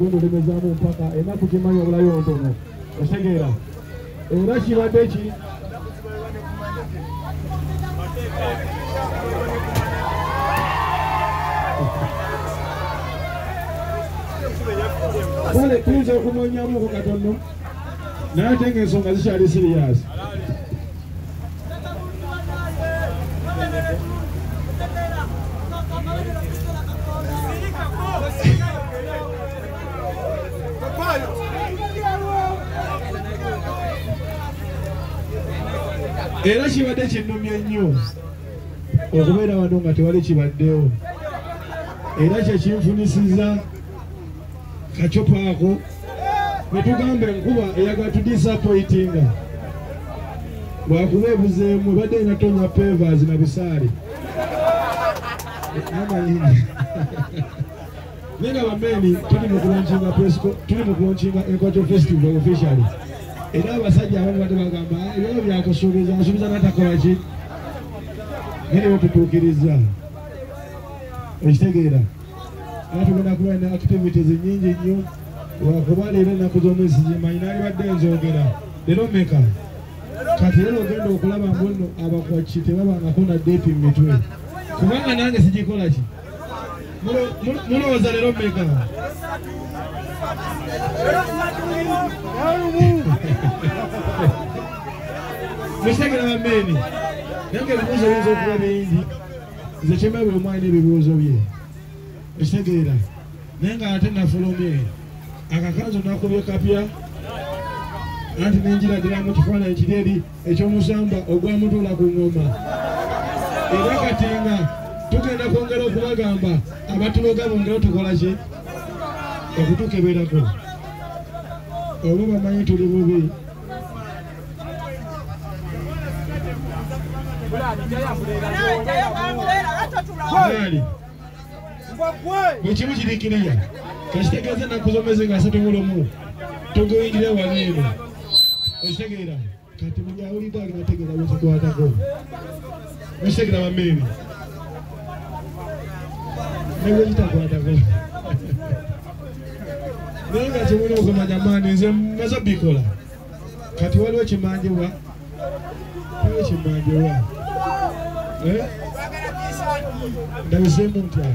Ogenda olemezaamu mpaka ennaku gyemanyi obulayo ntono otegeera era kibadde ki kale tuyinza okumwenyamuko katono naye ate ng'ensonga zikyali siriyasi. Era kibadde kinnumye nnyo okubeera wano nga tewali kibaddewo era kyekinfunisiza kacopa ako ne tugamba enkuba eyagala tudisappointinga lwakuba ebuzeemu ebadde erina tonya pavers na bisaale naye nga bameeni tuli mu kulaunchinga tuli mu kulaunchinga Enkwacho Festival officially. Era abasajja abamu badde bagamba ebyo byakusuubiza asuubiza n'atakola ki naye ne tutuukiriza okitegeera. Era tugenda kuba ne activities nnyingi nnyo lwakuba leero ennaku z'omwezi zimanyi naalibadde nzogera leero mmeka kati leero ogenda okulaba mbu nno abakwaki tebabangako na deepi mu mitwe kubanga nange sigikola ki mulowooza leero mmeka mukitegera bameeni naye ebibuuzo biyinza okuba bingi nze kyemmanyi buli omu alina ebibuuzo bye okitegeera naye nga ate nafulumye akakanzu nakubye kapya anti nenjiragira mu kifaananyi kiri eri eky'omusamba ogwamutuula ku ngoma era kati nga tugenda kwongera okubagamba abatuloga bongere tukola ki okutukeberako oba bamanyi tuli bubi. Buli kimu kiri kiriya kakitegeeza ennaku z'omwezi nga 31 tuguyingire wano eno okitegeera kati buli awulidde aginategeera bwekikwatako okitegeera bameeri ne bwekitakwatako naye nga kyemulina okumanya maani nze mmaze bikola kati waliwo kimanjibwa waliwo kimanjibwa ndabiseemu ntya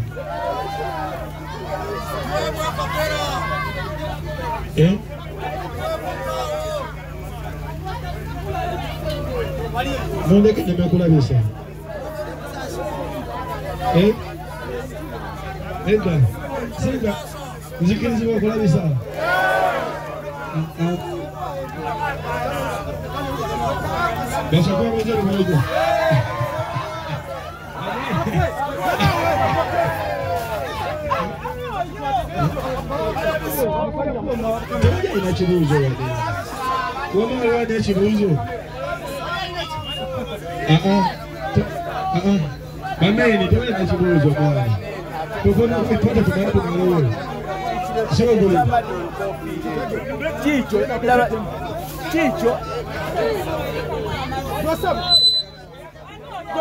mundeke nneme kulabisa edda singa nzikirizibwa okulabisa basooke babuuze ebibuuzo. Tewali alina kibuuzo wadde wama waliwo n'ekibuuzo bameeni tewali n'ekibuuzo mwana tufuna ipata tumale tumalewo sogoli Chicho Chicho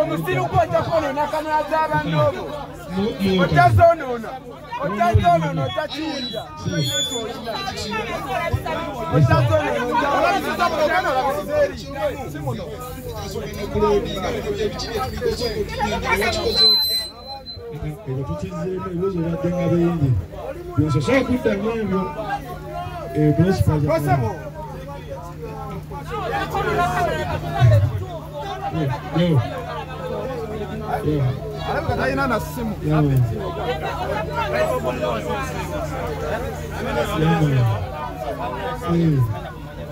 Omusiru gw'ojja kwonoona kamera z'abantu otazonoona otazonoona otakiwulira Ebyo tukizeemu ebibuuzo byadde nga bingi byensosola okuddamu ebyo Alabika talina na ssimu.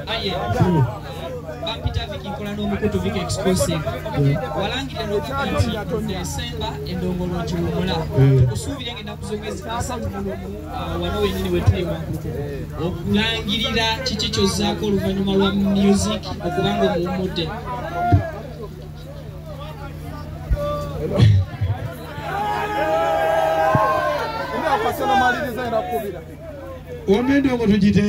Aye, bampita Viki nkola n'omukutu Viki Exclusive. Walangirira n'okugamba nti Desemba endongolo giwummula. Tukusuubire ng'ennaku z'omwezi 31 wano wennyini we tuli Wankulukuku. Okulangirira kiki ky'ozzaako oluvannyuma lwa music okubanga omuwummudde. Wamma endongo tugite.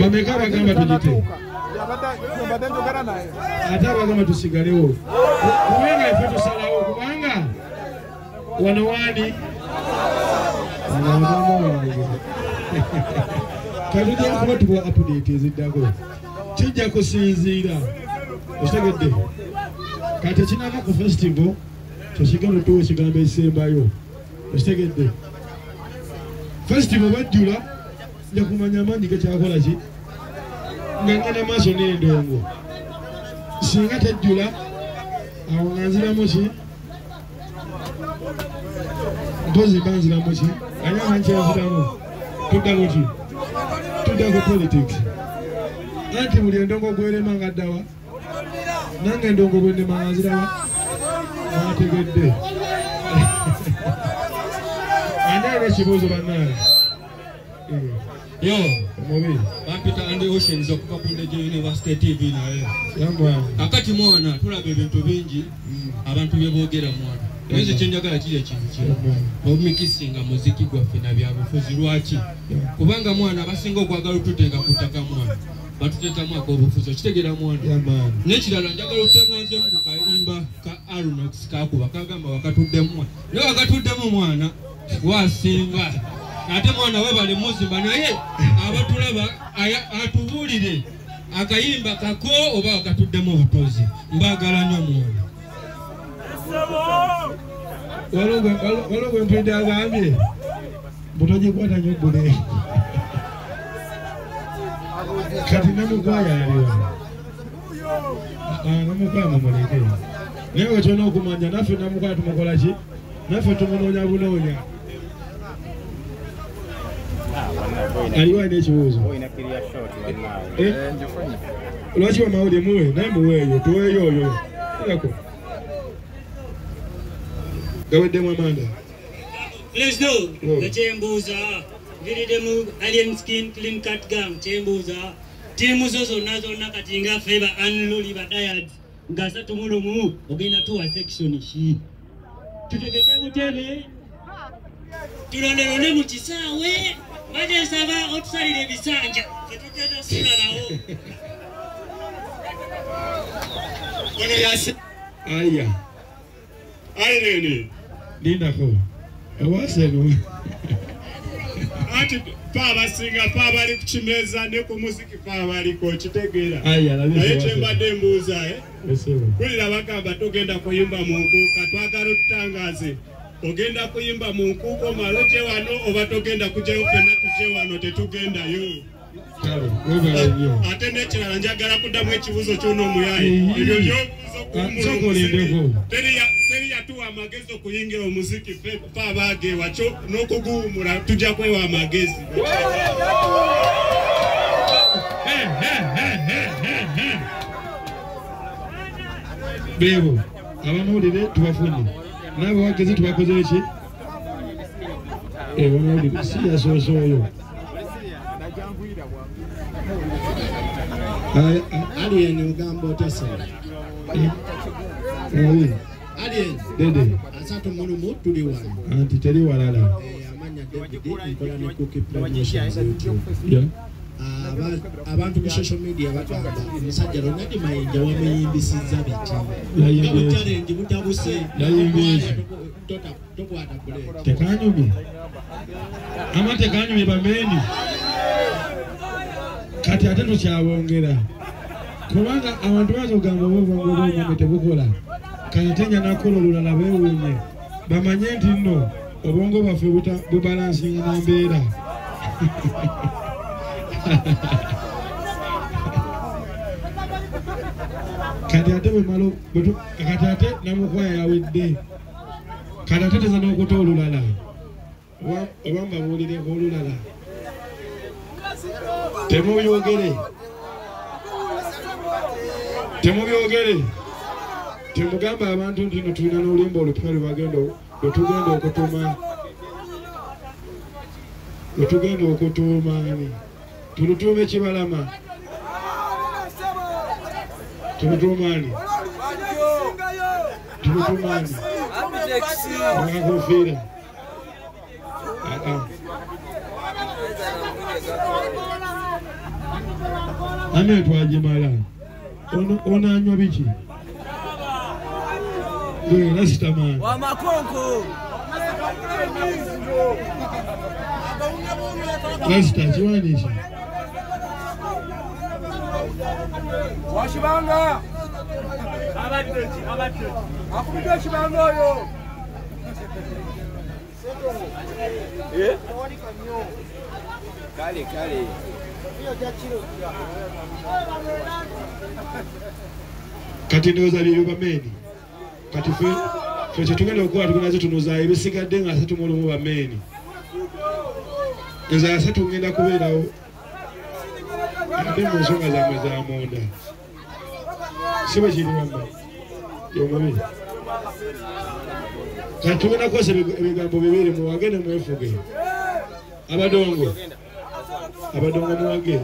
Bameka bagamba tugite. Mbadde njogera naye. Ate abagamba tusigalewo. Kubanga ife tusalawo kubanga wano wani katujja kuba tuwa update eziddako kijja kusinziira okitegedde kati ekinava ku festival kyekigenda otuwa ekigambo ekisembayo okitegedde festival bajjula nja kumanya amaanyi gakyakola ki nga ngenda maaso n'endongo singa tejjula awo nga nziramu ki mpozi mba nziramu ki ani amankyaziramu tudda ku ki tudda ku politics anti buli endongo gwerema nga ddawa nange endongo bwennema nga nzirawa mwategedde ani alina ekibuuzo bannange Yo, omubi bampita Andy Oceans okuva ku Ndejje University TV naye. Kakati mwana tulaba ebintu bingi abantu bye boogera mwana. Naye kye njagala kiri ekintu kimu. Omumikisinga muziki gwaffe na byabufuzi lwaki? Kubanga mwana abasinga okwagala otuteeka ku ttaka mwana. Batuteekamu ak'obufuzi okitegeera mwana. N'ekirala njagala otutanganzeemu ku kayimba ka Arunox kakuba kagamba wakatuddemu mwana. Naye wakatuddemu mwana wasinga. Ate mwana webale muzimba naye abatulaba atubuulire akayimba kako oba wakatuddemu obutozi mbagala nnyo mwana. Waliwo gwe mpulidde agambye mbu togikwata nnyo bbule kati Namukwaya aliwa Namukwaya mumuleke naye we kyolina okumanya naffe Namukwaya tumukola ki naffe tumunoonya bunoonya aliwo alina ekibuuzo lwaki bamawulire muwe naye muweeyo tuweeyo oyo ako gaweddemu amanda. Let's go. Kyembuuza nviiriddemu Alien Skin Clean Cut Gang kyembuuza ttiimu zo zonna zonna kati nga ffe ba Unruly ba Diehards nga 31 ogenda tuwa section ki tutegeke butebe tulonderone mu kisaawe baje nsaba otusalire ebisanja ffe tugenda sula nawo. Aya Irene lindako ewaseno ati pa abasinga pa abali ku kimeza ne ku muziki pa abaliko okitegeera naye kyembadde mbuuza kulira bagamba togenda kuyimba mu nkuuka twagala otutangaze ogenda kuyimba mu nkuuka omala ojje wano oba togenda kujjayo ffenna tujje wano tetugendayo. Ate n'ekirala njagala kuddamu ekibuuzo ky'ono omuyaye ebyo by'obuuza okuwummula teri yatuwa amagezi okuyingira omuziki ffe abaagewa kyo n'okuguwummula tujja kwewa amagezi. Beebo abamawulire tubafunye n'abawagezi tubakoze ki? Abamawulire si yasoose oyo. Alien ogamba otya ssebo? Alien Dede 31 tuli wano. Anti teri walala. Amanya David nkola ne Cookie Promotions YouTube. Abantu ku social media bagamba omusajja Ronald Mayinja wamuyimbisizza biki? Nga challenge butabuse. Tokwata bullet. Tekanyumye. Ama tekanyumye bameni. Kati ate tukyabongera kubanga abantu bayinza okugamba obwongo obwomwe tebukola kati ate nja nakola olulala beewuunye bamanye nti nno obwongo bwaffe bubalansinga na mbeera. Kati ate bwemala kati ate Namukwaya yawedde kati ate teza n'okuta olulala oba mbabuulireko olulala temubyogere temubyogere temugamba abantu nti no tulina n'oluyimba olupya lwe tugenda okutuuma lwe okutuuma ani tulutuume Kibalama tulutuume ani tulutuume ani akakofiira Ame twagimala. Ono anywa biki? Gwe Rastaman. Wa makonko. Rasta kiwandiiki. Washibanga. Akubiddwa ekibanga oyo. Kale kale. Kati ndowooza bye bamaini. Kati ffe kyetugenda okukola tugenaze tunoza ebisigadde nga 31 bamaini. Nze 30 ngenda kubeerawo ate mu nsonga zammwe za munda. Si bwe kiri wamma yomubi. Kati tugenda kukozesa ebigambo bibiri muwage ne mwefuge. Abadongo. Abadongo muwage.